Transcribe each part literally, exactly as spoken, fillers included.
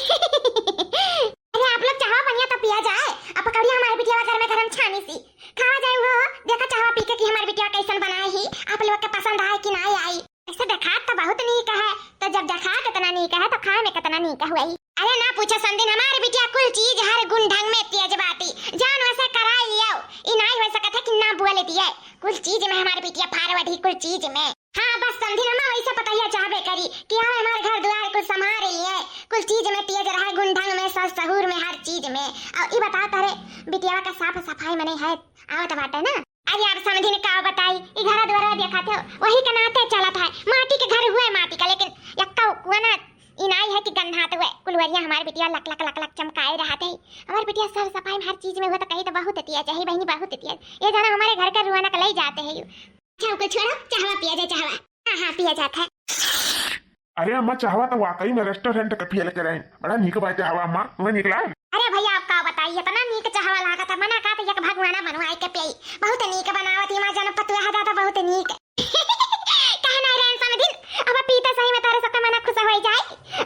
अरे आप लोग चाहवा पनिया तो पिया जाए, अब पकौड़िया हमारे बिटिया घर में गरम छानी सी खावा जाए। वो देखा चाहवा पी के कि हमारे बिटिया कैसन बनाए ही, आप लोग के पसंद आए कि ना आई। ऐसे देखात तो बहुत नीक है, तो जब देखात इतना नीक है तो खाए में कितना नीक हुई। अरे ना पूछो समधिन, हमारे बिटिया कुल चीज हर गुण ढंग में तेज बाटी, जान वैसे कराई लियो, ई नाई हो सकत है कि ना बोल दिए। कुल चीज में हमारे बिटिया forward ही, कुल चीज में। हाँ बस समधिन, हम वैसे पतोहिया चाहबे करी कि आवे हमारे घर दुआर कुल संभाल लिए, कुल चीज में तेज रहे, गुण ढंग में, सस सहूर में, हर चीज में। और ई बताओ तारे बिटिया का साफ सफाई में नहीं है, आवत बाटे ना। अरे आप समधिन का बताई, ई घर दुआर देखा थे, वही के नाते चलत है। माटी के घर हुए माटी का, लेकिन यक्का कोना ई नाई है कि गंधात हुए। कुलवरिया हमार बिटिया लक लक लक लक चमकाए रहत है। हमार बिटिया सर सफाई में हर चीज में हुए तो कही तो बहुत तेज है बहिनी, बहुत तेज। ये जाना हमारे घर का रुआना का लई जाते हैं यू। अच्छा ओके छोड़ो, चाहवा पिया जाए, चाहवा। हाँ हाँ पिया जात है। अरे अम्मा, चाहवा तो वाकई में restaurant के पियल के रहे, बड़ा नीक बाटे हवा अम्मा, तुम्हें नीक लाग? अरे भैया, आप का बताई, इतना नीक चाहवा लागत है, मना का तो एक भगवाना बनवाए के पियाई। बहुत नीक बनावत ही माँ, जन पतुआ है दादा, बहुत नीक। कहे नहीं रहे समधिन, अब पीते सही में तारे सबका मना खुश हो जाए।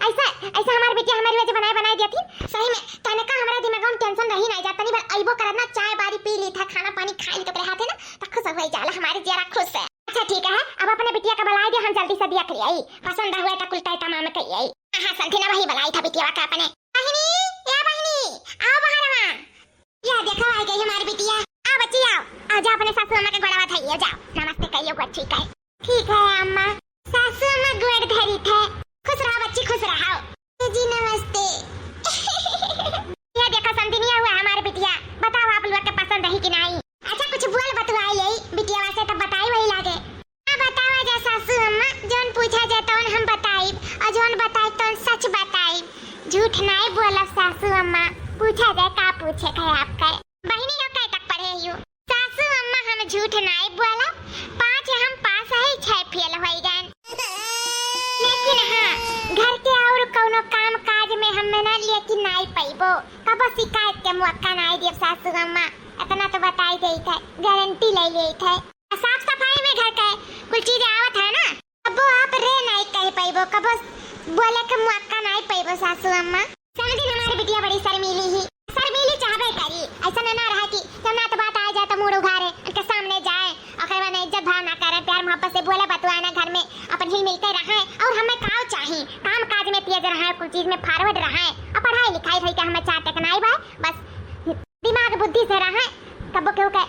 ऐसा, ऐसा हमार बिटिया हमारी वजह बनाए, बनाए दिया थी। सही में, तनका हमारे दिमाग में tension रही नहीं जाता, नहीं बस अइबो करत ना, चाय बारी पी ली था, खाना पानी खाई ली तो रहा थे ना, तो खुश हो जाला, हमारी जियरा खुश है। अच्छा ठीक है, अब अपने बिटिया का बुलाई दे, हम जल्दी से देख लियाई, पसंद हुए तो कुल तय तमाम करियाई। हाँ समधिन, वही बुलाई था बिटिया का अपने। बहिनी, या बहिनी, आओ बाहर वहाँ। या देखो आ गई हमारी बिटिया। आओ बच्ची आओ, आओ जा अपने सासू अम्मा के गोड़वा धइयो जाओ, नमस्ते कहियो को ठीक है। ठीक है अम्मा। सासू अम्मा गोड़ धरी थे। खुश रहो बच्ची, खुश रहो। जी नमस्ते। ये देखो समधिनिया हुआ हमारे बिटिया, बताओ आप लोग के पसंद है कि नहीं? अच्छा कुछ बोल बतुआई ले बिटिया से, तब बताई वही लागे। हाँ बतावा जा सासू अम्मा, जौन पूछा जाए तौन हम बताइब और जौन बताइब तौन सच बताइब, झूठ नाई बोलब सासू अम्मा। पूछा जाए का पूछे के है आपका? बहिनी लोग कई तक पढ़े हियो? सासू अम्मा हम झूठ नाई बोलब, पाँच हम पास है, छह फेल होई गए। लेकिन हाँ, घर के और कौनो काम काज में हम ना लेकिन नाई पइबो, कबो शिकायत के मौका नाई देब सासू अम्मा, इतना तो बताई देइत है, गारंटी ले लेइत है। साफ सफाई में घर के कुल चीज आवत है ना, कबो आप रे नाई कह पइबो, कबो बोले के मौका नाई पइबो सासू अम्मा। समझी हमारी बिटिया बड़ी शर्मीली ही, शर्मीली चाहबे करी, ऐसा ना, ना रहा कि जब ना तो बात आ जाए तो मूड़ उघारे, उनके सामने जाए, ओकर बाद इज्जत भाव ना करे, प्यार मोहब्बत से बोले बतुआए ना घर में, अपन हिल मिल के रहे। और हमें काव चाही, काम काज में तेज रहे, कुल चीज में forward रहे, और पढ़ाई लिखाई भई के हमें चार टेक नाई बा, बस दिमाग बुद्धि से रहे, कबो केहू के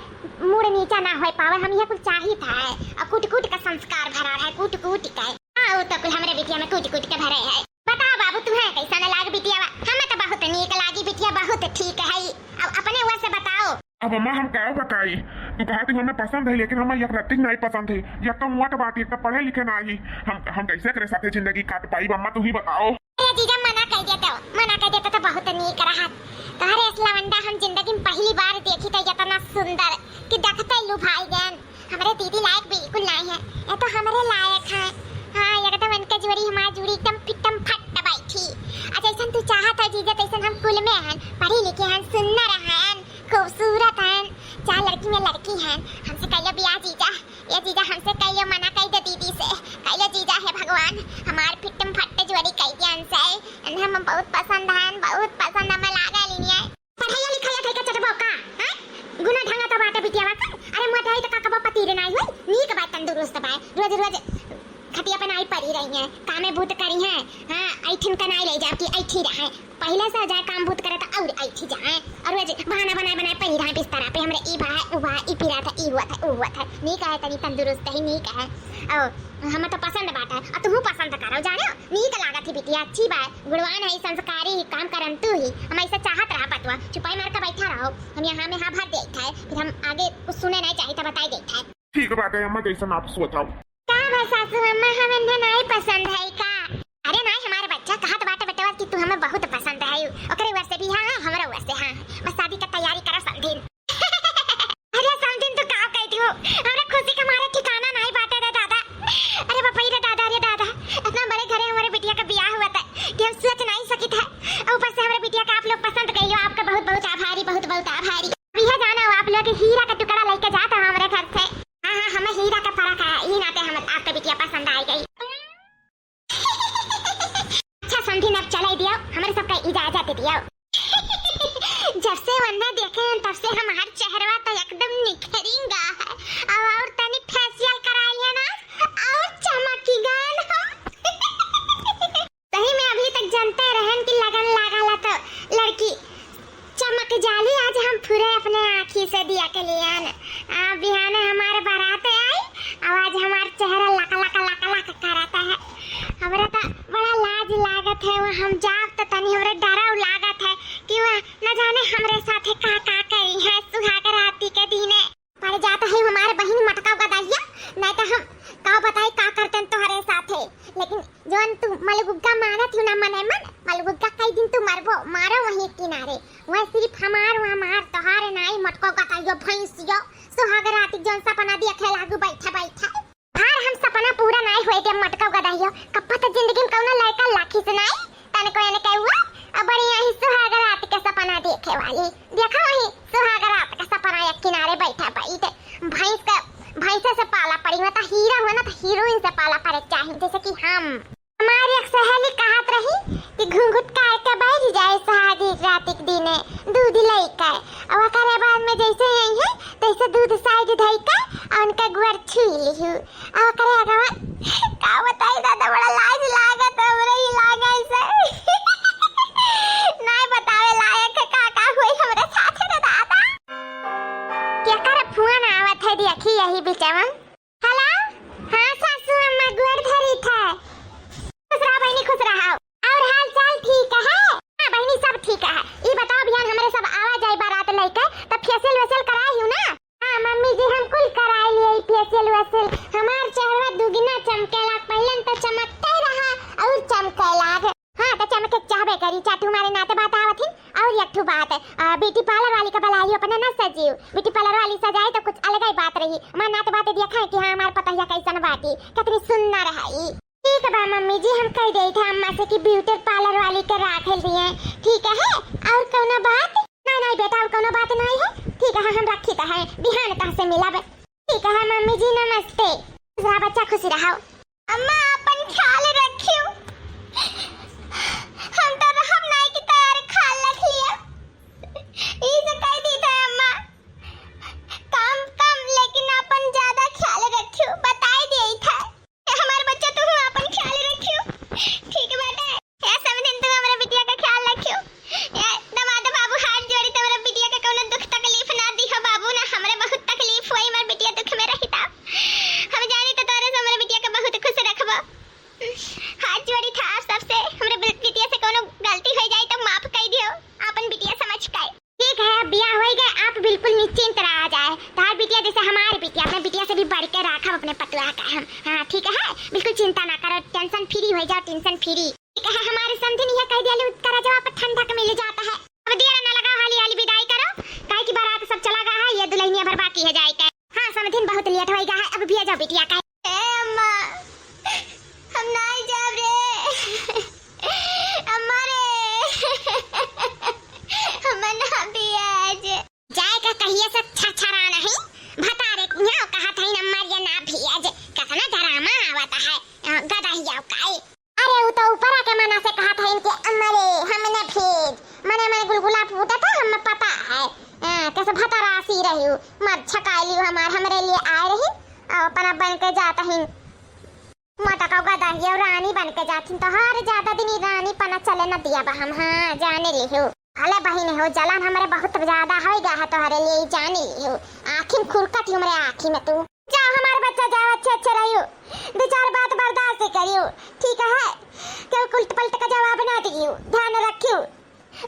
मूड़ नीचा ना होए पावे। हम ये कुल चाहित है, और कूट कूट के संस्कार भरा रहे, कूट कूट के। हाँ, वो तो कुल हमरे बिटिया में कूट कूट के भरे है। बताओ बाबू, तुम्हें कैसा न लाग बिटिया? हमें तो बहुत नीक लागी बिटिया, बहुत ठीक है। अब अपने हुआ से बताओ। अब अम्मा हम का बताई, तू कहा थी हमें पसंद है, लेकिन हमें एक रत्ती नहीं पसंद है। एक तो मोट बाटी, एक तो पढ़े लिखे ना ही, हम हम कैसे करे साथे जिंदगी काट पाई? अम्मा तू ही बताओ। अरे जीजा, मना कह देते हो, मना कह देते तो बहुत नीक रहत। तोहरे अस लवंडा हम जिंदगी में पहली बार देखी तो इतना सुंदर कि देखते लुभाई गए। हमरे दीदी लायक बिल्कुल नहीं है, ये तो हमरे लायक है। हाँ, एकदम इनके जोड़ी हमार जोड़ी एकदम फिटम फट बैठी। आ जैसन तू चाहत है जीजा, तैसन हम कुल में हन, पढ़ी लिखी हन, सुंदर हन, खूबसूरत हन, चार लड़की में लड़की हन। हमसे कह लो बियाह जीजा, ये जीजा हमसे कह लो, मना कह दे दीदी से, कह लो जीजा हे भगवान, हमार फिटम फट जोड़ी कह दिया हमसे। इन्हें हम बहुत पसंद हन, बहुत पसंद हमें लागल इन्हें। पढ़ाई लिखाई कई के चटबो का, हैं? गुना ढंगा तो बाटे बिटिया बा का? अरे मोटाई तो का कबो पतीरे नाई होई, नीक बा, तंदुरुस्त बा, रोज रोज खटिया पे नाई पड़ी रही है, कामे बूत करी है। हाँ, ऐठन का नाई ले जाओ कि ऐठी रहे, पहले से जाए काम बूत करे तो और ऐठी जाए, और रोज बहाना बनाए बनाए पड़ी रहे बिस्तरा पे, हमरे ई बा है, उ बा है, ई पीरा था, ई हुआ था, उ हुआ था, नीक है, तनी तंदुरुस्त है, नीक है। ओ, हमें तो पसंद बाटे, और तुहू पसंद करो, जाने नीक लागत ही बिटिया, अच्छी बा, गुणवान है, संस्कारी ही, काम करंतु ही। हम ऐसे चाहत रहा पतवा, चुपाई मार के बैठा रहो, हम यहाँ में हाँ भर देत है, फिर हम आगे कुछ सुने नहीं चाहिए तो बताई देत है। ठीक बात है अम्मा, जैसन आप सोचाओ। का बा सासू अम्मा, हम इन्हें नहीं पसंद है का? अरे नहीं, हमारे बच्चा कहत बाटे बेटवा कि तू हमें बहुत पसंद है, ओकरे ओर से भी हाँ, हमरा ओर से हाँ, बस शादी का तैयारी करो समधिन। अरे समधिन, तू का कहती हो? हमरा खुशी के मारे ठिकाना नहीं बाटे रे दादा। अरे बाप रे दादा, अरे दादा, इतना बड़े घरे हमारे बिटिया का बियाह हुआ था कि हम सोच नहीं सकी था। और ऊपर से हमारे बिटिया का आप लोग पसंद कर लो, आपका बहुत बहुत आभारी, बहुत बहुत आभारी। अब यह जाना हो आप लोग हीरा का टुकड़ा लेके जाता है हमारे घर से। हाँ हाँ, हमें हीरा का फर्क है, यही नाते हम आपका बिटिया पसंद आ गई। अच्छा समधी, इजाजत दियो। जब से वन्ना देखे हैं, तब से हमार चेहरवा तो एकदम निखरिंगा है। अब और तनी facial कराई है ना, और चमकी गए हम। सही में अभी तक जनते रहन कि लगन लागला तो लड़की चमक जाली। आज हम पूरे अपने आँखी से दिया के लिए आन। आ, बिहाने हमारे बारात आई, और आज हमार चेहरा लक लक लक लक करता है। हमरा तो बड़ा लाज लागत है, वहाँ हम जाब तो तनी हमरे डरव लागत है कि वह न जाने हमरे साथे का का करी है सुहाग राती के दिने। पड़ जात है हमारे बहिन मटका गदहिया, नहीं तो हम का बताई का करते तोहरे साथे। लेकिन जौन तू मलगुग्गा मारत हूँ ना मने मन, मलगुग्गा कई दिन तू मरबो, मारो वहीं किनारे। वह सिर्फ हमार, वह हमार, तोहार नाई मटका गदहियो भैंसियो, सुहाग राती जौन सपना देखे लागू बैठा बैठा। और हम सपना पूरा नाई होए दे मटका गदहियो, कप्पा तो जिंदगी में कौनो लड़का लाखी से नाई, तने कोई ने कहुआ, अब बढ़िया ही सुहाग रात के सपना देखे वाली। देखा वही सुहाग रात का सपना एक किनारे बैठा बैठ, भैंस का, भैंसे से पाला पड़ी, मतलब हीरा हुआ ना तो हीरोइन से पाला पड़े चाहिए, जैसे कि हम। हमारी एक सहेली कहत रही कि घुंघुट काट के बैठ जाए सुहाग रात के दिने दूध लेके, और ओकरे बाद में जैसे आई है तैसे दूध साइड धई के और उनका गुआर छू लिहू। अब ओकरे आगवा का बताई दादा, बड़ा लाज लागत हमरे इलाका से। नाय बतावे लायक है का का हुई हमरे साथे रे दादा। केकर फोन आवत है देखी यही बीचवा। हेलो, हाँ सासू अम्मा गोड़ धरी था। खुश रहा बहिनी, खुश रहा। और हाल चाल ठीक है? हाँ बहिनी, सब ठीक है। ई बताओ बिहान हमरे सब आवा जाई बारात लेके, तब facial वेशियल कराई हूँ ना? हाँ मम्मी जी, हम कुल कराई लिए facial वेशियल। हमार चेहरा दुगना चमके लाग, पहले तो चमकते रहा और चमके लाग। हाँ तो चमके चाहबे करी, चाटू हमारे नाते बात आवत ही। और एक ठो बात, आ, beauty parlour वाली का बुलाई अपने ना सजीव, beauty parlour वाली सजाए तो कुछ अलग ही बात रही। मैं नाते बात देखा है कि हाँ हमार पतहिया कैसन बाटी, कितनी सुंदर है। ठीक बा मम्मी जी, हम कह देई था अम्मा से कि beauty parlour वाली के राख लिए, ठीक है? और कौनो बात? नहीं नहीं बेटा, और कौनो बात नहीं है। ठीक है, हम रखी तो है, बिहान तह से मिलब। ठीक है मम्मी जी, नमस्ते। खुश रहा बच्चा, खुश रहो। अम्मा, अपन ख्याल रखियो, हम तो रहब नहीं कि तोर ख्याल रख लिया। ई से कह दी था अम्मा, काम कम लेकिन अपन ज्यादा ख्याल रखियो, बताई दिए था। हमार बच्चा, तू अपन ख्याल रखियो, ठीक बाटे। ए समधिन, तू हमरा बिटिया का ख्याल रखियो। ए दमाद बाबू, हाथ जोड़ी, तू हमरा बिटिया के कौनो दुख तकलीफ ना दिहो बाबू, ना हमरे बहुत तकलीफ होई, हमार बिटिया दुख में रही ता। हम जानी तो तोरे से हमरे बिटिया के बहुत खुश रखबो। हाथ जोड़ी था आप सबसे, हमरे बिल-, बिटिया से कौनो गलती हो जाए तो माफ कर दियो, अपन बिटिया समझ के। ठीक है, अब बियाह होई गए, आप बिल्कुल निश्चिंत रहा जाए। तार बिटिया जैसे हमार बिटिया, अपने बिटिया से भी बढ़ के राखब अपने पतुआ का हम। हाँ, ठीक है, बिल्कुल चिंता ना करो, tension free हो जाओ, tension free। ठीक है, हमारे समधिन यह कह दिया, लू, करा जवाब पर ठंडक मिल जाता है। अब देर ना लगाओ, हाली हाली विदाई करो, काहे कि बारात सब चला गया है, ये दुल्हनिया भर बाकी है जाए के। हाँ समधिन, बहुत late होई गया है, अब भेजो बिटिया का। ए अम्मा, हम नाई जाब रे। अम्मा रे, हम ना भेज। जाए का कहिए से छरछरा नहीं, भतारे यहाँ कहा था अम्मा रे ना भेज। कितना drama आवत है, अ, गदहिया काई। अरे, उ तो ऊपर आके मना से कहा था इनके, "अम्मा रे, हम न भेज।" मने मने गुलगुला फूटा था, हम पता है। हाँ, कैसे भतारासी रही हूँ, मत छकाई लियो हमार, हमरे लिए आए रही, और अपना बन के जाता ही। मोटा का गदहिया रानी बन के जाती, तो हर ज्यादा दिन ई रानी पना चले न दिया बा हम। हाँ, जाने लिहू। अले बहिन हो, जलन हमरे बहुत ज्यादा हो गया है तोहरे लिए, ई जाने लिहू। आँखी में खुरकत ही हमरे आँखी में तू। जाओ हमार बच्चा, जाओ, अच्छे अच्छे रहियो, दो चार बात बर्दाश्त करियो, ठीक है? केहू उल्ट पलट का जवाब ना दियो, ध्यान रखियो।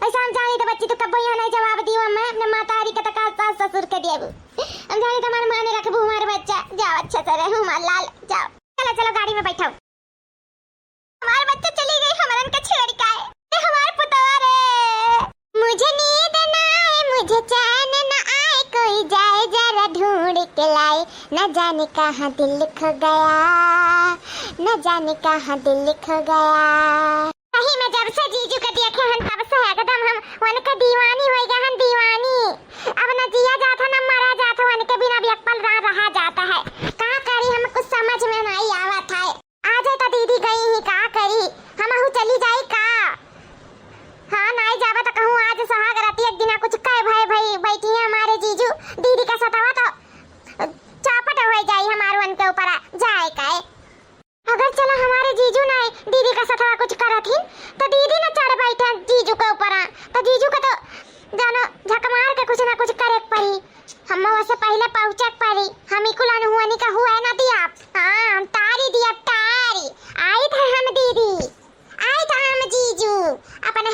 ऐसा हम जानी तो बच्ची तो कब्बो यहाँ नहीं जवाब दियो, मैं अपने मातारी के तका सास ससुर के देबू। हम जानी तो हमारे माने रखबू हमारे बच्चा। जाओ अच्छे से रहो हमार लाल, जाओ। चलो चलो गाड़ी में बैठाओ। हमार बच्चा चली गई हमरन के छोड़ के। ए हमार पुतवा रे। मुझे नींद ना आए, मुझे चैन ना आए, कोई जाए जरा ढूंढ के लाए, न जाने कहाँ दिल खो गया, न जाने कहाँ दिल खो गया। सही में जब से जीजू के देखे हन तब से एकदम हम उनके दीवानी हो गए हन, दीवानी। अब न जिया जात है, न मरा जात है, उनके बिना भी एक पल ना रहा जाता है। का करी, हम कुछ समझ में नहीं आवत है। आ जाए तो दीदी गई ही, का करी, हमहू चली जाई का? हाँ,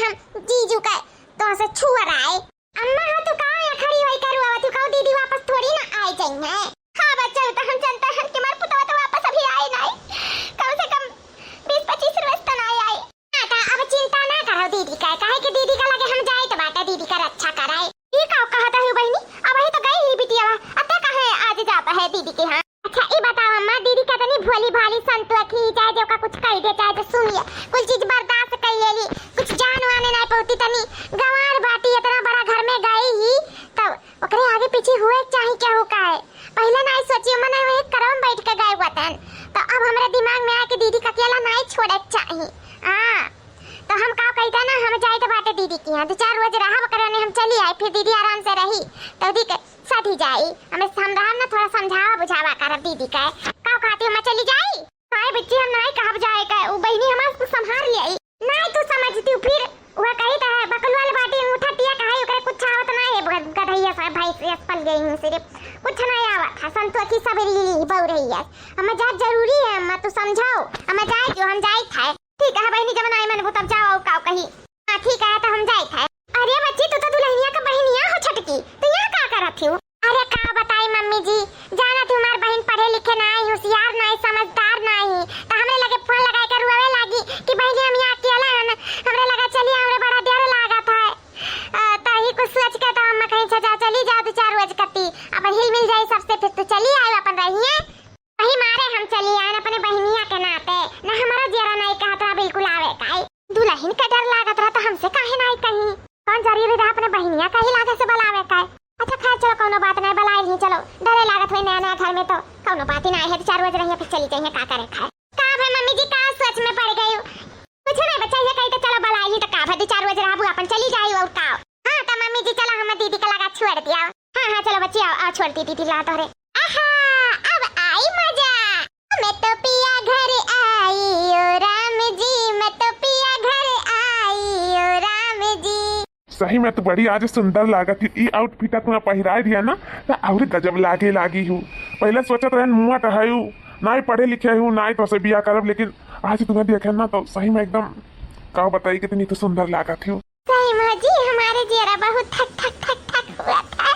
हम जीजू का तो से छुअर आए। अम्मा, हाँ, तू का यहाँ खड़ी होई करू आवत हूँ? कहू दीदी वापस थोड़ी ना आए जाई है। हाँ बच्चा, तो हम जानता है कि हमार पुतवा तो वापस अभी आए नहीं, कम से कम बीस पच्चीस रोज तो नहीं आए। हाँ, तो अब चिंता ना करो दीदी का, काहे कि दीदी का लगे हम जाए तो बाटा दीदी का रक्षा कराए। ई का कहत है बहिनी? अब ही तो गई ही बिटिया, अते काहे आज जाता है दीदी के यहाँ? अच्छा, ई बताओ अम्मा, दीदी कितनी भोली भाली संतुआ की, चाहे जो का कुछ कह दे, चाहे जो सुन ले, कुल चीज बर्दाश्त कर लेली, कुछ जान वाने नहीं पौती तनी गंवार बाटी, इतना बड़ा घर में गई ही, तब ओकरे आगे पीछे हुए चाहे क्या हो का है। पहले नहीं सोची, मने वही करम बैठ के गए हुआ तन, तो अब हमरे दिमाग में आके दीदी का अकेला नहीं छोड़े के चाही। हाँ, तो हम का कहता ना, हम जाए तो बाटे दीदी की यहाँ, दो चार रोज रहा करने हम चली आए, फिर दीदी आराम से रही, तो दीदी के सधी जाई। हमें हम रहब ना, थोड़ा समझावा बुझावा करब दीदी के। का कहती, हम चली जाई? काहे बच्ची, हम नाई कहब जाए के, उ बहिनी हमार कुछ संभाल ले आई। नाई तू समझती हूँ, फिर वह कही तो है, बकलवाल बाटी अंगूठा टिया कहे, ओकरे कुछ आवत ना है, ब-, गधैया सा भैंस यस पल गई हूँ सिर्फ, कुछ नहीं आवत है, संतोखी सब ली बऊ रही है। हमें जा जरूरी है, अम्मा तू समझाओ, हमें जाए जो हम जाए थे। ठीक है बहिनी, जब नाई मन तब जाओ, काव कही। हाँ, ठीक है, तो हम जाइत है। अरे बच्ची, तू तो दुल्हनिया का बहिनिया हो छटकी, तो यहाँ का करत हो? अरे का बताई मम्मी जी, जाना थी हमार बहिन पढ़े लिखे नाई, होशियार नाई, समझदार नाई, तो हमरे लगे फोन लगाए के रुआवे लागी कि बहिनी हम यहाँ अकेला हन, हमरे लगा चली, हमरे बड़ा डर लागत है। अ, तो ही कुछ सोच के तो हम कहीं, "अच्छा, जा, चली जाओ दो चार रोज कती, अपन हिल मिल जाई सबसे, फिर तो चली आए अपन रहिए।" वही मारे हम चली आए अपने बहिनिया के नाते, ना हमारा जियरा नाई कहत रहा बिल्कुल आवे का। दुल्हन का डर लागत रहा तो हमसे काहे नाई कहीं? कौन जरूरी रहा अपने बहिनिया का ही लागे से बुलावे का? अच्छा खैर चलो कौनो बात नहीं, बुलाए ही चलो, डरे लागत हुई नया नया घर में तो कौनो बात ही ना है, दो चार रोज रहिए फिर चली जाइए, का करे खाए। का भाई मम्मी जी का सोच में पड़ गई? कुछ नहीं बच्चा, ये कही तो चलो बुलाए ही तो का भाई दो चार रोज रहबू अपन चली जाई और का। हाँ तो मम्मी जी चलो हम दीदी का लगा छोड़ दिया। हाँ हाँ चलो बच्ची आओ, आओ छोड़ दी दीदी ला तोहरे। आहा, अब आई मजा। मैं तो पिया घर आई ओ राम जी, मैं तो पिया घर आई ओ राम जी। सही में तू बड़ी आज सुंदर लागत ही। ई outfit तुम्हें पहिराए दिया ना, ना और गजब लागे लागी हूँ। पहले सोचत रहन मुआ टहायू, ना ही पढ़े लिखे हूँ, ना ही तो से बिया करब, लेकिन आज तुम्हें देखे ना तो सही में एकदम का बताई कितनी तो सुंदर लागत हूँ। सही में जी हमारे जियरा बहुत ठक ठक ठक ठक हुआ था।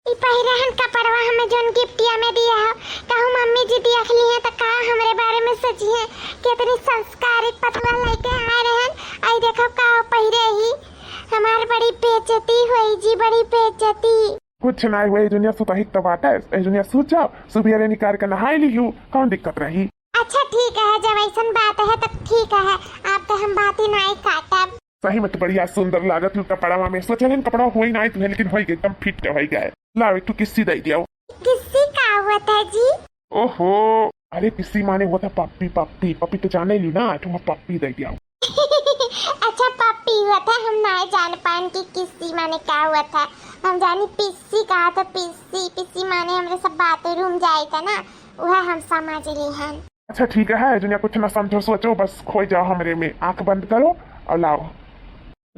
ई पहिरहन कपड़वा हमें जौन गिफ्टिया में दिया हो, कहूँ मम्मी जी देख ली हैं तो का हमरे बारे में सोची हैं कि इतनी संस्कारित पतुआ लेके आए रहन। आई देखो का पहिरे ही, हमार बड़ी बेइज्जती होई जी, बड़ी बेइज्जती। कुछ ना हुई, ए जुनिया सुतही तो बाटे, ए जुनिया सूत जाओ, सुबेरे निकाल के नहाई ली हूँ, कौन दिक्कत रही? अच्छा ठीक है, जब ऐसन बात है तो ठीक है, आप तो हम बात ही नाई काटब। सही में तो बढ़िया सुंदर लागत हूँ कपड़वा में। सोचलन कपड़ा होई नाई तुम्हें, लेकिन होई गए, एकदम फिट होई गए। लाओ एक ठो किस्सी दे दियो। किस्सी का होता है जी? ओहो, अरे किस्सी माने होता पप्पी, पप्पी, पप्पी तो जाने ली ना, तुम्हें पप्पी दे दियो। अच्छा पप्पी होता, हम ना जान पान की किस्सी माने का होता। हम जानी पिस्सी कहा था, पिस्सी, पिस्सी माने हमरे सब बाथरूम जाए था ना, वह हम समझ ली हन। अच्छा ठीक है, जुनिया कुछ ना समझो सोचो, बस खोई जाओ हमरे में, आंख बंद करो और लाओ।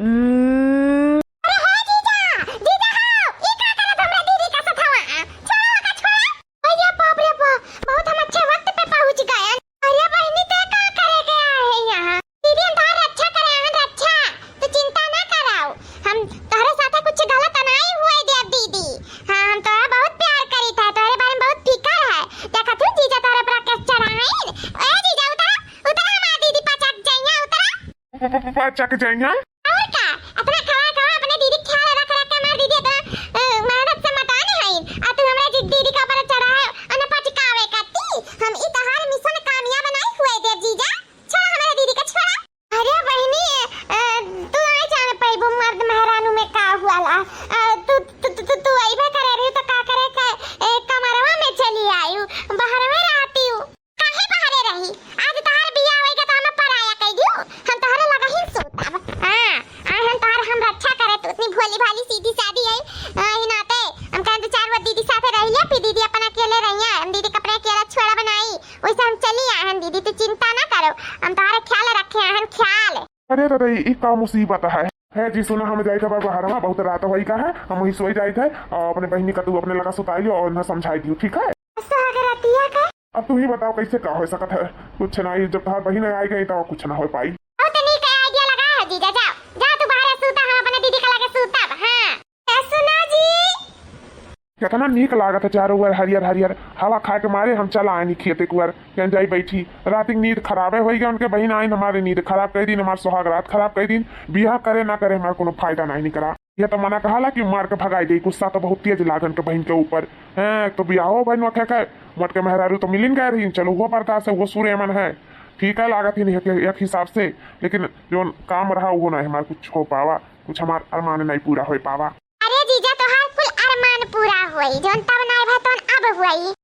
हम्म। अरे हो जीजा, जीजा हो, ई का करत हमरा दीदी का सथवा? छोड़ो का छोड़ो। अरे बाप रे बाप, बहुत हम अच्छे वक्त पे पहुंच गए। अरे बहिनी ते का करे के आए है यहाँ? दीदी हम तोहार रक्षा करे हैं, रक्षा। तू चिंता ना कराओ, हम तोहरे साथे कुछ गलत नाई हुए देब दीदी। हाँ, हम तोहरा बहुत प्यार करी था, तोहरे बारे में बहुत फिकर है। देखा तू जीजा तोहरे पर केस चढ़ाइन। ए जीजा उतरा, उतरा हमार दीदी पचक जाइया, उतरा। प-, प-, प-, पचक जाइया? और का? अपना खवा खवा अपने दीदी ख्याल रख रख के हमार दीदी इतना, अ, मेहनत से मटान हईन। आ तू हमरा जी-, दीदी का ऊपर चढ़ा है, अन पचकावे का ती। हम ई तोहार मिशन कामयाब नाई हुए देब जीजा। छोड़ा हमारे दीदी का, छोड़ा। अरे बहिनी, अ, तू नाई जान पइबू मर्द मेहरानू में का हुआला। अ, तू, तू, तू, तू, तू अइबे करे रही तो का करे के, ए, कमरवा में चली आयु, बहरवे रहती हूँ। काहे बहरे रही? आज तोहार बियाह होइगा तो हमें पराया कइ दियो। हम तोहरे लगा ही सूतब। हाँ, आ हम तोहर हम रक्षा करे, तू इतनी भोली भाली सीधी सादी है। आ, ही नाते हम कहें दो चार गो दीदी साथे रह लिया, फिर दीदी अपन अकेले रहिया, हम दीदी के अपने अकेला छोड़ा बनाई। वैसे हम चली आहन दीदी, तू चिंता ना करो, हम तोहरे ख्याल रखे आहन, ख्याल। अरे दादा, ई का मुसीबत है? है जी, सुना, हम जाइत है बहरवा, बहुत रात होई का है, हम वही सोई जाइत है, और अपने बहिनी का तू अपने लगा सुताई लियो और ना समझाई दियो, ठीक है? सुहागरतिया का? अब तू ही बताओ कैसे का हो सकत है? कुछ ना, जब तोहार बहिन आ गई तो कुछ ना हो पाई। बहुत नीक idea लगा है जीजा, जाओ, जाओ तू केतना नीक लागत है चारों ओर हरियर हरियर, हवा खाए के मारे हम चल आएनी खेते कुअर। केन जाई बैठी, रात की नींद खराबे होई गए उनके बहिन आइन हमारे नींद खराब कर दीन, हमार सुहाग रात खराब कर दीन। बियाह करे ना करे हमार कोनो फायदा नहीं निकला। यह तो मना कहाला कि मार के भगाई दे, गुस्सा तो बहुत तेज लागन के बहिन के ऊपर। हैं, तो बियाहो भइल नोखे के, मोट के मेहरारू तो मिलिन गए रही, चलो वो बर्दाश्त है, वो सुरे मन है, ठीक है लागत ही नहीं है एक हिसाब से, लेकिन जो काम रहा वो नहीं हमार कुछ हो पावा, कुछ हमार अरमान नहीं पूरा हो पावा। अरे जीजा, तोहार कुल अरमान पूरा होई, जौन तब नाय भा तौन अब होई।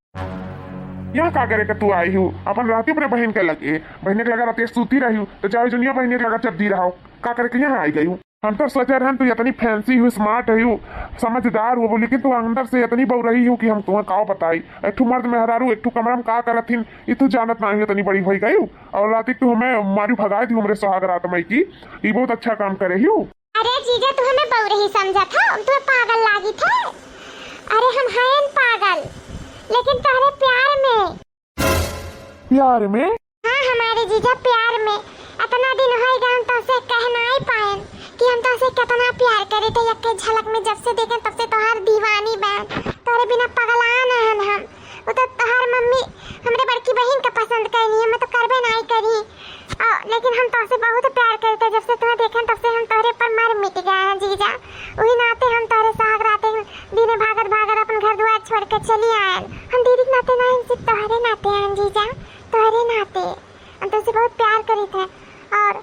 यहाँ का करे के तू आई हूँ? अपन रहती अपने बहन के लगे, बहन के लगा रात सूती रही हूँ, तो जाओ जौन बहन के लगा चप दी रहो, का करे के यहाँ आई गई हूँ? हम तो सोचे रहन तू इतनी फैंसी हूँ, स्मार्ट है हूँ, समझदार हो, लेकिन तू अंदर से इतनी बउरही हूँ कि हम तुम्हें का बताई। एक ठो मर्द मेहरारू एक ठो कमरा में का करत हिन, ये तू जानत नहीं हो, इतनी बड़ी हो गई हूँ। और रात तू हमें मारी भगाई दी हमरे सुहाग रात में की, ये बहुत अच्छा काम करे हूँ। अरे जीजा, तू हमें बउरही समझत हो, तू पागल लागित है। अरे हम हयन पागल, लेकिन तोहरे प्यार में। प्यार में? हाँ, हमारे जीजा प्यार में। इतना दिन हो गए हम तोसे कह नाई पाएन कि हम तोसे कितना प्यार करे थे। एक झलक में जब से देखे तब से तोहार दीवानी बहन, तोहरे बिना पगलान हन हम। वो तो तोहार मम्मी हमरे बड़की बहन का पसंद कैनी है, मैं तो करबे नाई करी। आ, लेकिन हम तोहसे बहुत प्यार करते, जब से तुम्हें देखेन तब से हम तोहरे पर मर मिट गए हैं जीजा। वही नाते हम तोहरे सुहाग राते दिने भागत भागत अपन घर दुआर छोड़ के चली आयन। हम दीदी के नाते नहीं, हम सिर्फ तोहरे नाते आयन जीजा, तोहरे नाते। हम तोहसे बहुत प्यार करी थे और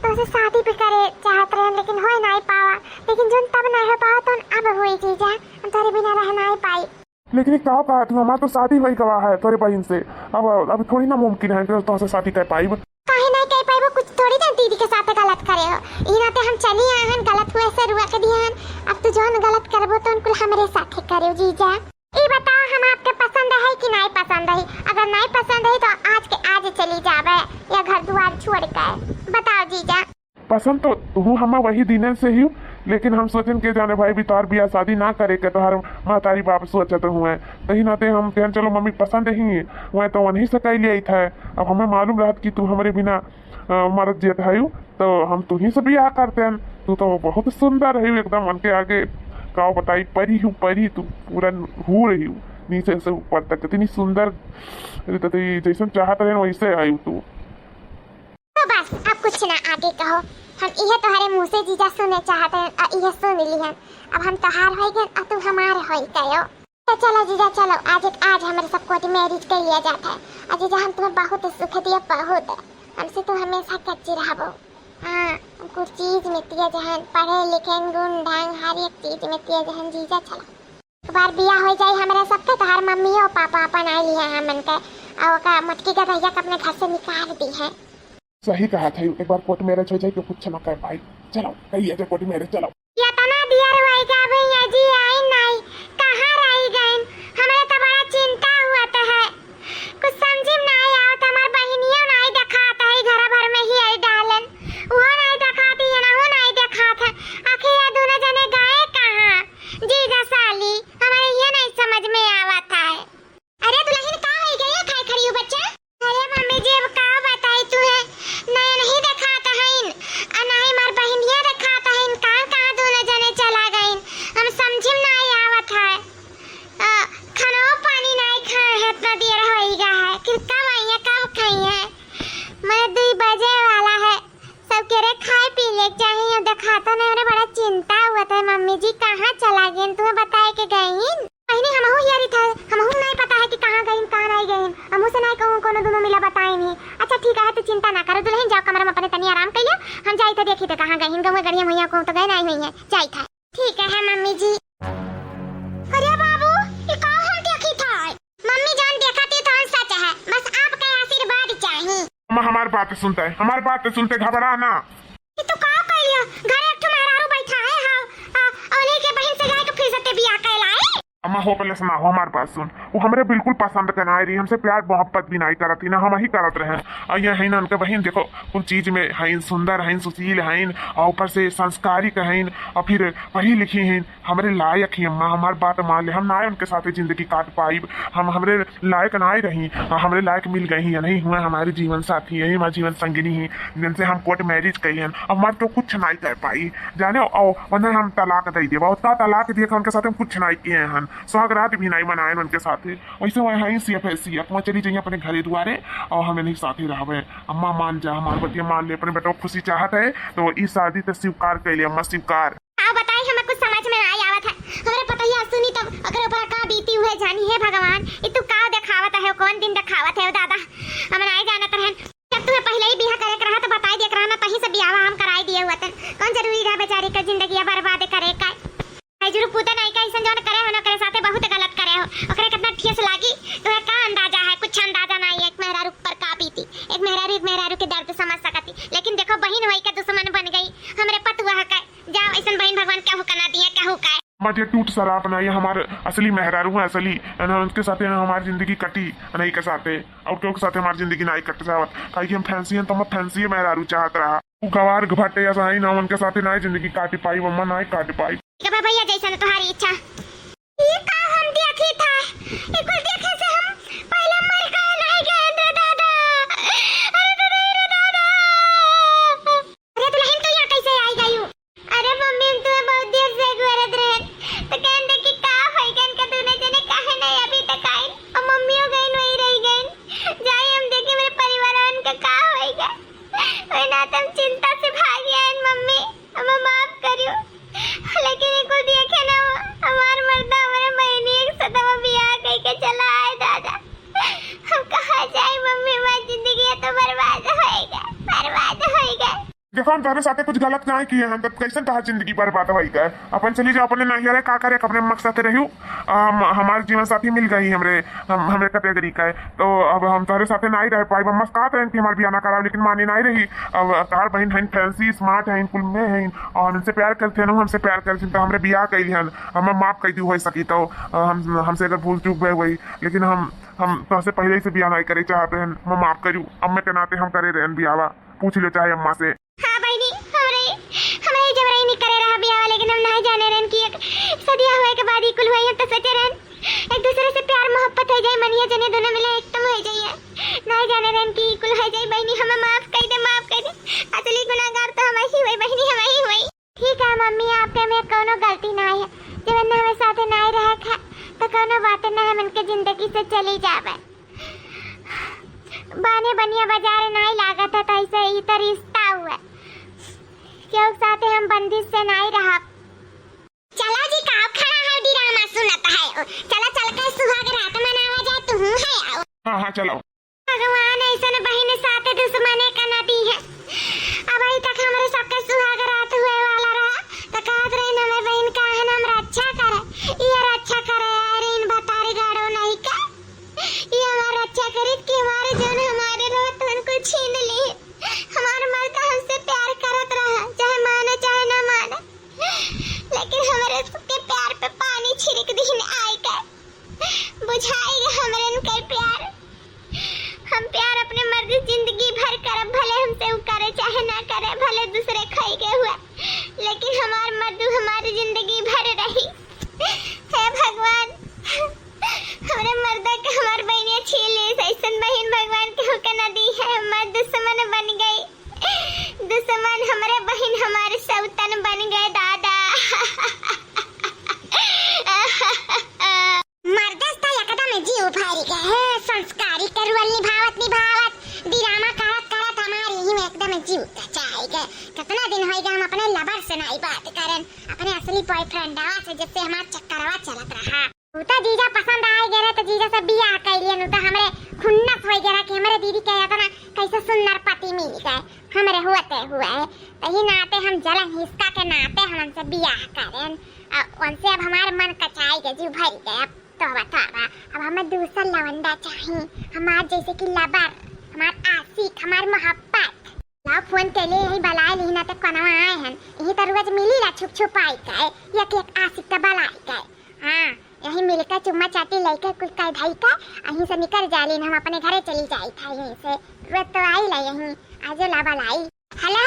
तोहसे शादी भी करे चाहत रहे, लेकिन होए नहीं पावा। लेकिन जोन तब नहीं हो पावा तो अब होई जीजा, हम तोहरे बिना रह नहीं पाई। लेकिन एक का कहा तू, हमार तो शादी होई गवा है तोरे बहन से, अब अब थोड़ी ना मुमकिन है कि तोहसे शादी कर पाई। काहे नहीं कर पाइबो? कुछ थोड़ी ना दीदी के साथ गलत करे हो। ई नाते हम चली आए हन, गलत हुए से रुआ के दिए हन। अब तू जौन गलत करबो तो उनकुल हमरे साथे करे जीजा। ई बताओ, हम आपके पसंद है कि नहीं पसंद है? अगर नहीं पसंद है तो आज के आज चली जावे या घर दुआर छोड़ के। बताओ जीजा। पसंद तो तू हमें वही दिनन से ही, लेकिन हम सोचन के जाने भाई भी तोहार बियाह शादी ना करे के तोहार महतारी बाप सोचत हुए, तही नाते हम कहन चलो मम्मी पसंद ही हुए तो वहीं से कह लिया था। अब हमें मालूम रहत कि तू हमरे बिना अ, मरत जियत है, तो हम तू ही से बियाह करते हैं। तू तो बहुत सुंदर है एकदम, उनके आगे का बताई, परी हूँ परी, तू पूरा हूर ही हूँ, नीचे से ऊपर तक इतनी सुंदर, अरे तो जैसन चाहत रहे वैसे आई तू। तो बस अब कुछ ना आगे कहो, हम इहे तोहरे मुँह से जीजा सुने चाहत हैं और इहे सुन ली हैं। अब हम तोहार होई गए और तू हमार होई गयो। तो चलो जीजा चलो, आज आज हमारे सब कोर्ट मैरिज कर लिया जाता है। और जीजा हम तुम्हें बहुत सुख दिए, बहुत, हमसे तुम हमेशा कच्ची रहबो। हाँ, कुछ चीज में तेज हन, पढ़े लिखे, गुण ढंग हर एक चीज में तेज हन जीजा चलो। एक बार बियाह हो जाए हमारे सबके, तोहार मम्मी और पापा अपन आ लिया है हमन के, और ओका मोटकी गदहिया के अपने घर से निकाल दी है। सही कहा था, एक बार कोर्ट मैरिज हो जाए तो कुछ ना कर पाई। चलो कही है कोर्ट मैरिज, चलो। इतना दियर होई का भैया जी आई नहीं, कहाँ रही गईन? हमरे तो बड़ा चिंता हुआ तो है, कुछ समझी में नहीं आवत। हमार बहिनिया नहीं देखात है, घर भर में ही आई डालन, वो नहीं देखाती है ना, वो नहीं देखात है। आखिर ये दोनों जने गए कहाँ? जीजा साली, हमारे ये नहीं समझ में आवत है। अरे दुल्हन, का होई गए? खाए खड़ी हो बच्चा। अरे मम्मी जी, अब का बताई तुहे, नया नहीं देखात हईन, आ नहीं मार बहिनिया देखात हईन, कहाँ कहाँ दोनों जने चला गईन, हम समझी में नहीं आवत है। आ, खानो पानी नहीं खाए हैं, इतना देर होई गा है, फिर कब आई है, कब खाई है? मैं दुई बजे वाला है, सब के रे खाए पी ले चाहिए, देखाता नहीं रे, बड़ा चिंता हुआ था मम्मी जी, कहाँ चला गईन, तुम्हें बताए के गईन? बहिनी, हमहू हियरी थे, हमहू नहीं पता है कि कहाँ गईन, कहाँ नहीं गईन। हमहू से नहीं कहूँ, कोनो दोनों मिला बताए नहीं। अच्छा ठीक है, तू चिंता ना करो दुल्हन, जाओ कमरा में अपने तनी आराम कर लियो, हम जाई थे देखी थे कहाँ गईन, गौवे गढ़िया मैया को तो गए नहीं हुई है, जाई थे। ठीक है मम्मी जी। अरे बाबू, ये का हम देखी थे? मम्मी जान देखा थी तो सच है, बस आपका आशीर्वाद चाहिए। अम्मा हमार बात सुनते, हमार बात सुनते घबरा ना। ये तो का कह लिया, घर एक ठो मेहरारू बैठा है, हाँ, आ, उन्हीं के बहन से जाए के फिर से बियाह कर लाए। अम्मा, हो पहले सुना, हो हमार बात सुन। वो हमरे बिल्कुल पसंद के नाई रही, हमसे प्यार मोहब्बत भी नाई करत ही, ना हम ही करत रहे। और ये है ना उनके बहन, देखो, कुल चीज में है, सुंदर है, सुशील है, और ऊपर से संस्कारिक है, और फिर पढ़ी लिखी है, हमरे लायक ही। अम्मा, हमार बात मान ले, हम ना उनके साथ जिंदगी काट पाइब, हम हमरे लायक नाई रही, हमरे लायक मिल गई ही, नहीं हुए हमारे जीवन साथी, यही हमारे जीवन संगिनी ही, जिनसे हम कोर्ट मैरिज कही हन। अब हमार तो कुछ नाई कर पाई, जाने, और उन्हें हम तलाक दे देबा, उतना तलाक दिए कि उनके साथ हम कुछ नाई किए हन। सुहाग रात भी नाई मनाएन उनके साथे। वैसे वह हैं सी एफ है, सी एफ, वह चली जाइए अपने घरे दुआरे और हमें नहीं साथे रहबे। अम्मा मान जा, हमार बतिया मान ले, अपने बेटवा खुशी चाहत है तो ई शादी तो स्वीकार कर ले अम्मा, स्वीकार। का बताई, हमें कुछ समझ में नाई आवत है। हमरे पतोहिया सुनी तब ओकरे ऊपर का बीती हुए जानी। हे भगवान, ई तू का देखावत है, कौन दिन देखावत है दादा, हम नाई जानत रहन। जब तुम्हें पहले ही बियाह करे के रहा तो बताई दिया के रहा, मैं कहीं से बियाह हम कराई दिए हुआ तन। कौन जरूरी रहा बेचारी का जिंदगी बर्बाद करे का। भाई जरूर पूते नाई का ऐसन जौन करे हो ना करे साथे बहुत गलत करे हो। ओकरे कितना ठेस लागी, तुम्हें का अंदाजा है? कुछ अंदाजा नाई है। एक मेहरारू पर का बीती, एक मेहरारू एक मेहरारू के दर्द समझ सकती, लेकिन देखो बहिन होई के दुश्मन बन गई, हमरे पतुआ का। जाओ, ऐसन बहिन भगवान केहू का ना दिए, केहू का। मजे टूट शराब ना, ये हमार असली मेहरारू है, असली है ना, उनके साथे हमार जिंदगी कटी, नहीं के साथे, और केहू के साथे हमार जिंदगी नाई कट जावत, काहे कि हम फैंसी हैं, तो हम फैंसी मेहरारू चाहत रहा। उ गवार घटे ऐसा ही ना, उनके साथे नाई जिंदगी काटी पाई, मम्मा नाई काटी पाई। ठीक है भैया, जैसन तुम्हारी इच्छा। ई का हम देखी था, ई कुल देखे से हम पहले मर गए नहीं गए रे दादा। अरे दादा, रे दादा। अरे दुल्हन, तू यहाँ कैसे आई गई हो? अरे मम्मी, हम तुम्हें बहुत देर से गोरत रहन, तो कहन दे कि का होई गन के दोनों जने काहे नहीं अभी तक आइन? और मम्मियों गइन वही रह गइन। जाई हम देखी मेरे परिवार वालन का का होई गन। वही ना तुम चिंता से भाग आइन मम्मी, हमें माफ करियो। लेकिन ये कुल देखे ना, हमार मर्दा हमारे बहनी एक सतवा बियाह कह के चला आए दादा। हम कहाँ जाए मम्मी, हमारी जिंदगी तो बर्बाद होई गए, बर्बाद होई गए। देखो, हम तोहरे साथे कुछ गलत नाई किए हैं, तब कैसे तोहार जिंदगी बर्बाद होई गए? अपन चली जाओ अपने नैहरे, का करे, अपने अम्मा के साथे रहियो। हम, हमार जीवन साथी मिल गई हमरे, हम, हमरे कैटेगरी का है, तो अब हम तोहरे साथे नाई रह पाई। अम्मा से कहत रहन कि हमार बियाह ना कराओ, लेकिन मानी नाई रही। अब तोहार बहिन हइन फैंसी, स्मार्ट हइन, कुल में हइन, और हमसे प्यार करते हैं, हमसे प्यार करते हैं, तो हमरे बियाह कैली हन, हमें माफ कर दी हो सकी तो, हम, हमसे अगर भूल चूक भय हुई, लेकिन हम, हम तोहसे पहले ही से बियाह नाई करे चाहते हैं, हमें माफ करू। अम्मा के नाते हम करे रहन बियाहवा, पूछ लो चाहे अम्मा से। हाँ बहिनी, हमरे, हमरे जबरई नहीं करे रहा बियाह, लेकिन हम नहीं जाने रहन कि एक सदिया हुए के बाद ही कुल हुए, हम तो सोचे रहन एक दूसरे से प्यार मोहब्बत हो जाए, मनिया जने दोनों मिले एकदम हो जाइए। नहीं जाने रहन कि कुल हो जाए। बहिनी, हमें माफ कर दे, माफ कर दे। असली गुनाहगार तो हम ही हुए बहिनी, हम ही हुए। ठीक है मम्मी, आपके में कौनो गलती नहीं है, जब इन्हें हमें साथे नहीं रहे खा, तो कौनो बात नहीं, हम इनके जिंदगी से चली जावे। बाने बनिया बाजार नाई लागत है, तो ऐसे ही तो रिश्ता हुआ। केहू के साथे हम बंदिश से नाई रहब। चला जी, का खड़ा है, ड्रामा सुनत है। चला, चल के सुहाग रात मनावा जाए, तू है आओ। हाँ, हाँ, चलो। भगवान ऐसन बहिन साथे दुश्मने का न दिहे। अबही तक हमरे सबके सुहाग रात हुए वाला रहा, तो कहत रही, "हमें बहिन काहे न हम रक्षा करे, ये रक्षा करे, अरे इन भतारी गाड़ो नहीं का।" ये हमार रक्षा करित कि हमारे जौन हमारे रहत उनको छीन ली। हमार मर्द हमसे प्यार करत रहा, चाहे माने चाहे ना माने, लेकिन हमरे सबके प्यार पे पानी छिड़क दीन आए के। बुझाई हमरे इनके प्यार। हम प्यार अपने मर्द जिंदगी भर करब, भले हमसे उ करे चाहे ना करे, भले दूसरे खाई के हुआ, लेकिन हमार मर्द हमारी जिंदगी भर रही। हे भगवान, हमरे मर्दा के हमार बहिनिया छीन ली, ऐसन बहिन भगवान के होके न दी है, हमार दुश्मन बन गई। दुश्मन हमरे बहिन हमारे सौतन बन गए दादा। मर्दस त एकदम जीव भर गए है, संस्कारी के रोल निभावत निभावत, ड्रामा करत करत हमारे ही में एकदम जीव तचाई गए। कितना दिन होई गए हम अपने लवर से नहीं बात करन, अपने असली बॉयफ्रेंडवा से, जिससे हमार चक्करवा चलत रहा। उ त जीजा पसंद आए गए रहे, तो जीजा से बियाह कर लियन। उ त हमरे खुन्नस होई गए रहे कि हमरे दीदी के इतना कैसे सुंदर पति मिल गए, हमरे होते हुए। तही नाते हम जलन हिसका के नाते हम उनसे बियाह करेन। आ उनसे अब हमार मन कचाई के जीव भर गए। अब तो बतावा, अब हमें दूसर लवंडा चाही, हमार जैसे कि लवर, हमार आशिक, हमार मोहब्बत। लाओ फोन के लिए यही बलाए ली ना, तो कनवा आए हन, यही तो रोज मिली ला छुप छुपाई के, एक एक आशिक के बलाई के। हाँ, यही मिलके चुम्मा चाटी लइके कुल कह धई के यहीं से निकल जाली न, हम अपने घरे चली जाई था यहीं से। रोज तो आई ला यहीं, आजो लाबा लाई। हेलो,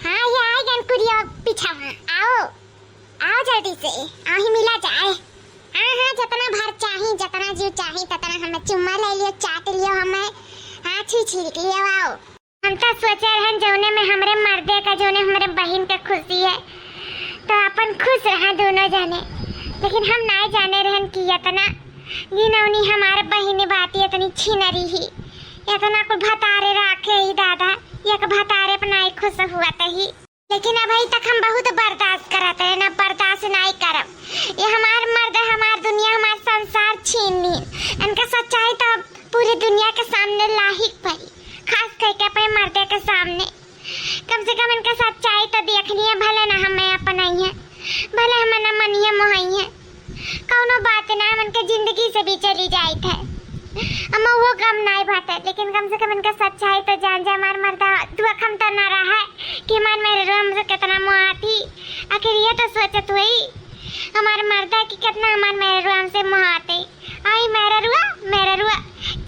हाँ, ये आई गन कुरियो पीछा, हाँ, आओ, आओ जल्दी से, यहीं मिला जाए। हाँ, हाँ, जितना भर चाही, जितना जीव चाही, ततना हमें चुम्मा ले लियो, चाट लियो हमें, हाँ, छी छिड़क लियो, आओ। हम तो सोचे रहन जौने में हमरे मर्दे का, जौने हमरे बहिन का खुशी है, तो अपन खुश रहा दोनों जने, लेकिन हम नाई जाने रहन कि इतना घिनौनी हमार बहिन बाटी, इतनी छिनरी ही, इतना कुल भतारे राखे ही दादा, एक भतारे पर नाई खुश हुआ तही। लेकिन अबही तक हम बहुत बर्दाश्त करत रहे, ना बर्दाश्त नाई करब। ये हमार मर्द, हमार दुनिया, हमार संसार छीन ली। इनका सच्चाई तो पूरी दुनिया के सामने लाहिक पड़ी, खास करके अपने मर्दे के सामने। कम से कम इनका सच्चाई तो देखनी है, भले ना हमें अपनाई है, भले हमें ना मनिए मोहाई है, कौनो बात ना, हम इनके जिंदगी से भी चली जाइत है, हम वो गम नाई बाटे, लेकिन कम से कम इनका सच्चाई तो जान जाए। हमार मर्दा दुख हम तो ना रहा है कि हमार मेहररुआ हमसे कितना मोहाती, आखिर ये तो सोचत हुई हमार मर्दा कि कितना हमार मेहररुआ हमसे मोहाते। आई मेहररुआ, मेहररुआ,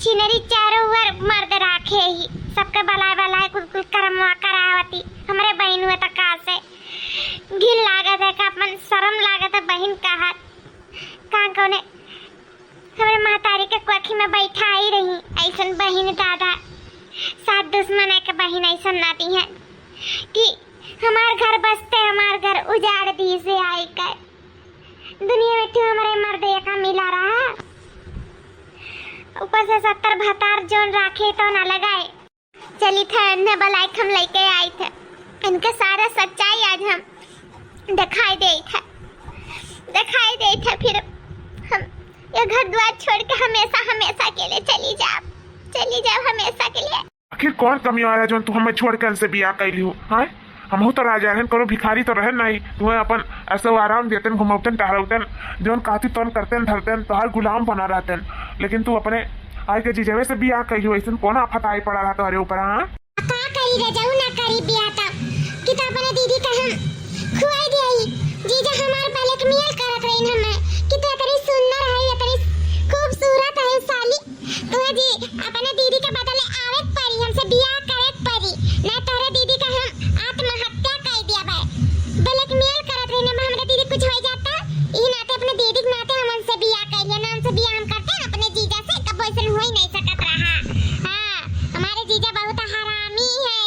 छिनरी चारों ओर मर्द राखे ही, सबके बलाए बलाए कुल कुल करमवा करावती, हमरे बहिन हुए तो का से घिन लागत है, का अपन शर्म लागत है बहिन कहत। का कौने हमरे महतारी के कोखी में बैठा ही रही, ऐसन बहिन दादा, सात दुश्मन है के बहिन ऐसन नाती है कि हमार घर बसते हमार घर उजाड़ दी से आई कर। दुनिया में ठू हमरे मर्द एका मिला रहा, ऊपर से सत्तर भतार जोन राखे तो ना लगाए। चली थे, इन्हें बलाए हम लेके आई थे, इनके सारा सच्चाई आज हम दिखाई दे थे, दिखाई दे थे। फिर हम ये घर द्वार छोड़ के हमेशा, हमेशा के लिए चली जाब, चली जाब हमेशा के लिए। आखिर कौन कमी आया जोन तू हमें छोड़ के इनसे बियाह कैली हो, हैं? हमहू तो राजा रहन, कोनो भिखारी तो रहन नहीं। तुम्हें अपन ऐसे आराम देतन, घुमौतन, टहरौतन, जोन कहती तोन करतन, धरतन, तोहार गुलाम बना रहतन। लेकिन तू अपने आई के जीजवे से बियाह कैली हो, ऐसन कौन आफत आई पड़ा रहा तोहरे ऊपर, हाँ? का करी रजाऊ, ना करी बियाह तब कि तो अपने दीदी का हम खुआई दियाई। जीजा हमार blackmail करत रहीन हमें कि तू इतनी सुंदर है, इतनी खूबसूरत है साली, तोहे जी अपने दीदी के बदले आवे के पड़ी, हमसे बियाह करे के पड़ी, ना तोहरे दीदी का हम आत्महत्या कर दिया बे। Blackmail करत रहीन, हमरे दीदी कुछ हो जाता, ई नाते अपने दीदी के नाते हम उनसे बियाह कर लिया, ना उनसे बियाह हम करते अपने जीजा से, कब ऐसन हो ही नहीं सकत रहा। हाँ, हमारे जीजा बहुत हरामी है।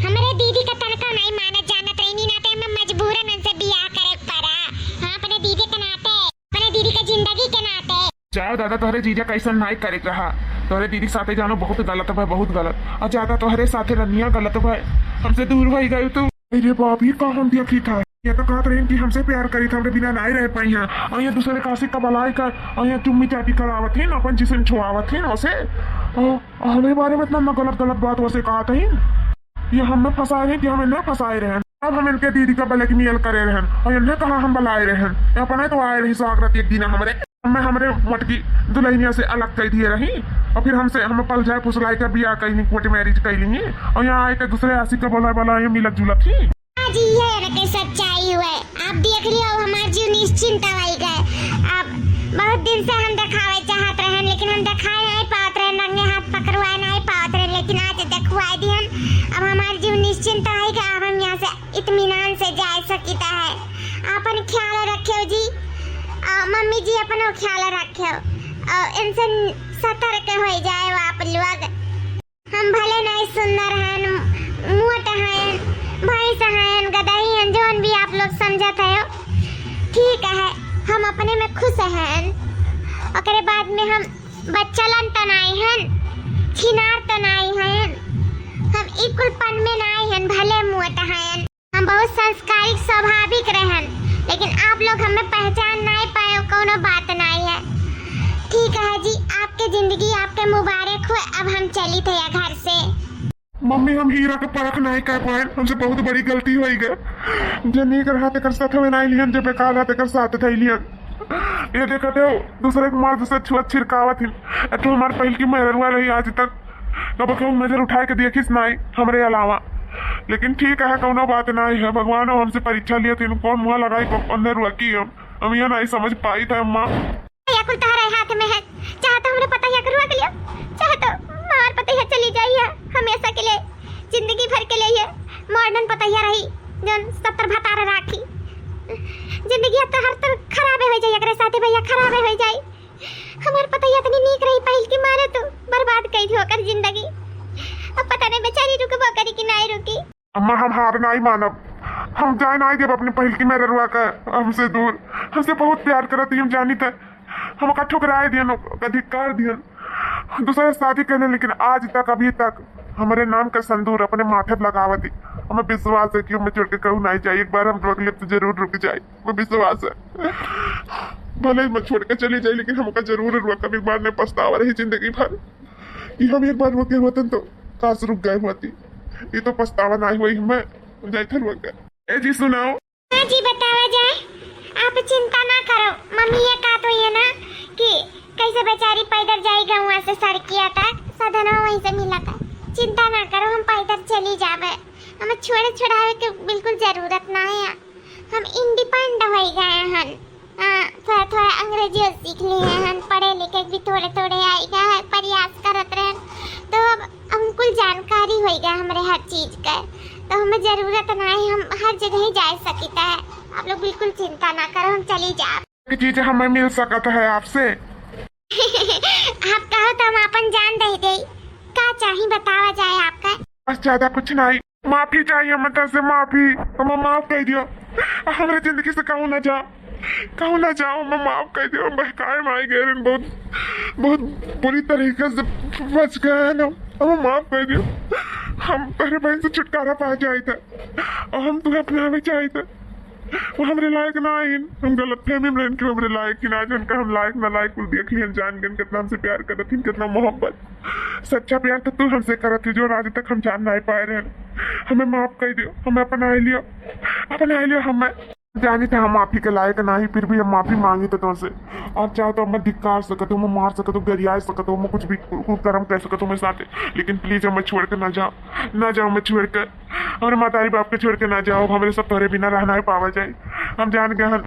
हमरे दीदी का तनका नहीं मानत जानत रहीन, नाते हमें मजबूरन उनसे बियाह करे के पड़ा। हाँ, अपने दीदी के नाते, अपने दीदी के जिंदगी के नाते। जाओ दादा, तोहरे जीजा कैसन नाई करे के रहा। तोहरे दीदी के साथे जानो बहुत गलत भय, बहुत गलत। और ज्यादा तोहरे साथे रनिया गलत भय, हमसे दूर हो गई तू। अरे बाप, ये का हम देखी था? ये तो कहत रहीन कि हमसे प्यार करी था, हमरे बिना नाई रह पाई हैं। और ये दूसरे काशी का बलाई कर, और ये चुम्मी चाटी करावत हैं, अपन जिसम छुआवत हैं उसे। और हमारे बारे में इतना ना गलत गलत बात वैसे कहत हैं। ये हमें फंसाए रहे कि हमें ना फंसाए रहे। अब हम इनके दीदी का blackmail करे रहन और इन्हें कहा हम बलाए रहन, ये अपने तो आए रही स्वागत एक दिन हमरे, हमें हमरे मटकी दुल्हनिया से अलग कर दिए रही और फिर हमसे हम पल जाए फुसलाई का बियाह कैली, court marriage कैली और यहाँ आए के दूसरे आशिक का बोला बोला ये मिलत जुलत ही। हाँ जी, ये रखे सच्चाई हुए। आप देख लियो, हमार जीव निश्चिंत होई गए। अब बहुत दिन से हम देखावे चाहत रहन, लेकिन हम देखाए नहीं पावत रहन, रंगे हाथ पकड़वाए नहीं पावत रहन, लेकिन आज देखवाए दिहन। अब हमार जीव निश्चिंत होई गए, अब हम यहाँ से इत्मीनान से जा सकित है। आपन ख्याल रखेव जी, और मम्मी जी अपनो ख्याल रखेव, और इनसे सतर्क हो जाए आप लोग। हम भले नहीं सुंदर हन, मोट हन, भैंस हन, गदही हन, जौन भी आप लोग समझत हो, ठीक है, हम अपने में खुश हन। ओकरे बाद में हम बच्चलन त नाई हन, छिनार त नाई हन, हम ई कुल पन में नाई हन, भले मोट हन। हम बहुत संस्कारिक, स्वाभाविक रहन, लेकिन आप लोग हमें पहचान नाई पाए, कौनो बात नाई है। ठीक है जी, आपके जिंदगी आपके मुबारक हो। अब हम चली थे या घर से। मम्मी, हम हीरा के परख नाई कर पाए, हमसे बहुत बड़ी गलती हो गई। जे नीक रहा तेकर साथ में नाई लिहन, जे बेकार रहा तेकर साथ धई लिहन। ये देखते हो, दूसरे के मर्द से छुआ छिड़कावत हिन। ए तो हमार पहिल की मेहररुआ रही आज तक, कब केहू नजर उठाए के देखिस नाई हमरे अलावा। लेकिन ठीक है, कौनो बात नाई है, भगवान हमसे परीक्षा लिया थी, कौन मुँह लगाई, कौन अंदर रुआ की हम, हम यह नाई समझ पाई था अम्मा। या कुल तहरे हाथ में है, चाहे तो हमरे पतैया के रुआ के लियो, चाहे तो हमार पतैया चली जाई है हमेशा के लिए, जिंदगी भर के लिए ये मॉडर्न पतैया रही, जौन सत्तर भतार राखी। जिंदगी अब तो हर तरह खराबे हो जाई, एकरे साथे भैया खराबे हो जाई। हमार पतैया इतनी नीक रही, पहिल की मारे तू बर्बाद कई दी ओकर जिंदगी। अब पता नहीं बेचारी रुकबो करी कि नहीं रुकी। अम्मा, हम हार नाई मानब, हम जाए नाहीं देब अपने पहिलकी मेहररुआ का हमसे दूर। हमसे बहुत प्यार करत ही, हम जानित है। हमका ठुकराए दिहन, ओका धिक्कार दिहन। दूसरा शादी कइले, लेकिन आज तक, अभी तक हमरे नाम का सिंदूर अपने माथे पे लगावत ही। हमें विश्वास है कि हमें छोड़ के कहूँ नाहीं जाई। एक बार हम रोक लेब तो जरूर रुक जाई, हमें विश्वास है। भले मैं छोड़ के चली जाई, लेकिन हमका जरूर रुआ कभी बार नहीं पछतावा रही जिंदगी भर कि हम एक बार रुके होतन तो काश रुक गए होती। ये तो पछतावा नाहीं हुई, हमें जाए थे रुक गए। ए जी सुनाओ। हाँ जी, बतावा जाए। आप चिंता ना करो, मम्मी ये कहत हुई है ना कि कैसे बेचारी पैदल जाई गौवा से सड़किया तक, साधनवा वहीं से मिलत है। चिंता ना करो, हम पैदल चली जावे, हमें छोड़े छुड़ावे के बिल्कुल जरूरत ना है। हम इंडिपेंड हो गए हन। हाँ, थोड़ा थोड़ा अंग्रेजियो सीख लिए हन, पढ़े लिखे भी थोड़े थोड़े आइगा है, प्रयास करत रहन, तो अब हम कुल जानकारी होइगा हमरे हर चीज का, तो हमें जरूरत ना है, हम हर जगह ही जा सकित है। आप लोग बिल्कुल चिंता ना करो, हम चली जाब। एक चीज हमें मिल सकत है आपसे। आप कहो तो हम अपन जान दे दे। का चाही बतावा जाए आपका? बस ज्यादा कुछ नहीं, माफी चाहिए हमें तो से, माफी। हमें माफ कर दियो, हमरे जिंदगी से कहूँ ना जा, कहूँ ना जाओ, हमें माफ कर दियो। हम बहकाए में आई गए रहन, बहुत बहुत बुरी तरीके से फंस गए हैं ना, हमें माफ कर दियो। हम तोहरे बहन से छुटकारा पा जाए था और हम तुम्हें अपनावे चाहे था। वो हमरे लायक ना आइन, हम गलत फहमी में रहन कि वो हमरे लायक ही ना, जिनका हम लायक ना लायक कुल देख लिहन, जान गन कितना हमसे प्यार करत हिन, कितना मोहब्बत। सच्चा प्यार तो तू हमसे करत ही, जो आज तक हम जान नहीं पाए रहन। हमें माफ कर दियो, हमें अपना लियो, अपना लियो हमें। जानी थे हम माफी के लायक नहीं, फिर भी हम माफी मांगी थे तुमसे। आप चाहो तो हमें धिक्कार सकते हो, हमें मार सकते हो, गरिया सकते हो, हमें कुछ भी कु-, कुकर्म कर सकते हो मेरे साथ, लेकिन प्लीज हमें छोड़ के ना जाओ, ना जाओ हमें छोड़ के। हमरे मातारी बाप के छोड़ के ना जाओ, हमरे सब तोहरे बिना रहना ही पावा जाए। हम जान गए हन,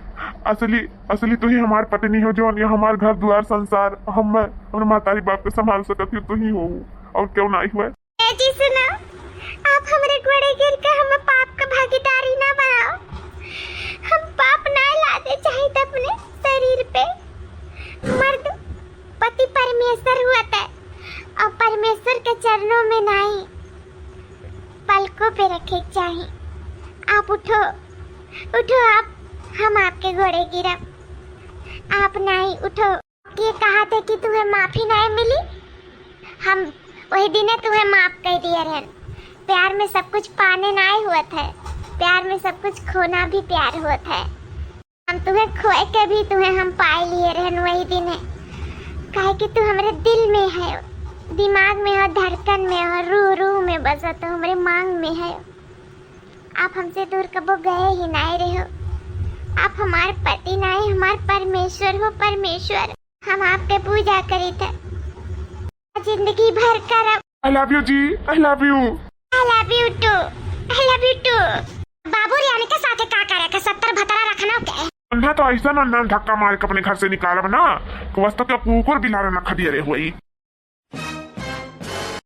असली, असली तू ही हमार पत्नी हो, जौन ये हमार घर दुआर संसार, हम, हमरे मातारी बाप के संभाल सकत हो तू ही हो, और क्यों ना हुआ। ए जी सुनो, आप हमरे गोड़े गिर के हमें पाप का भागीदारी ना बनाओ। हम पाप ना लादे चाहित अपने शरीर पे। मर्द पति परमेश्वर हुआ था और परमेश्वर के चरणों में नाई पलकों पे रखे के चाही। आप उठो, उठो आप, हम आपके गोड़े गिरब, आप नाई उठो। ये कहा थे कि तुम्हें माफी नाई मिली, हम वही दिने तुम्हें माफ कर दिए रहन। प्यार में सब कुछ पाने नाई हुआ था, प्यार में सब कुछ खोना भी प्यार हुआ था। हम तुम्हें खोए के भी तुम्हें हम पाए लिए रहन वही दिने, काहे कि तू हमरे दिल में है, दिमाग में हो, धड़कन में हो, रूह रूह में बसा, तू हमरे मांग में है। आप हमसे दूर कबो गए ही नाई रहे हो। आप हमार पति नाई, हमार परमेश्वर हो, परमेश्वर। हम आपके पूजा करी थे जिंदगी भर करब। I love you जी, I love you। I love you too, I love you too। बाबू रे, यानी के साथे का करे के, सत्तर भतरा रखना के? अन्ना तो ऐसा ना, ना धक्का मार के अपने घर से निकालब ना, कि वस्तु के कुकुर बिलार ना खदिया रे हुई।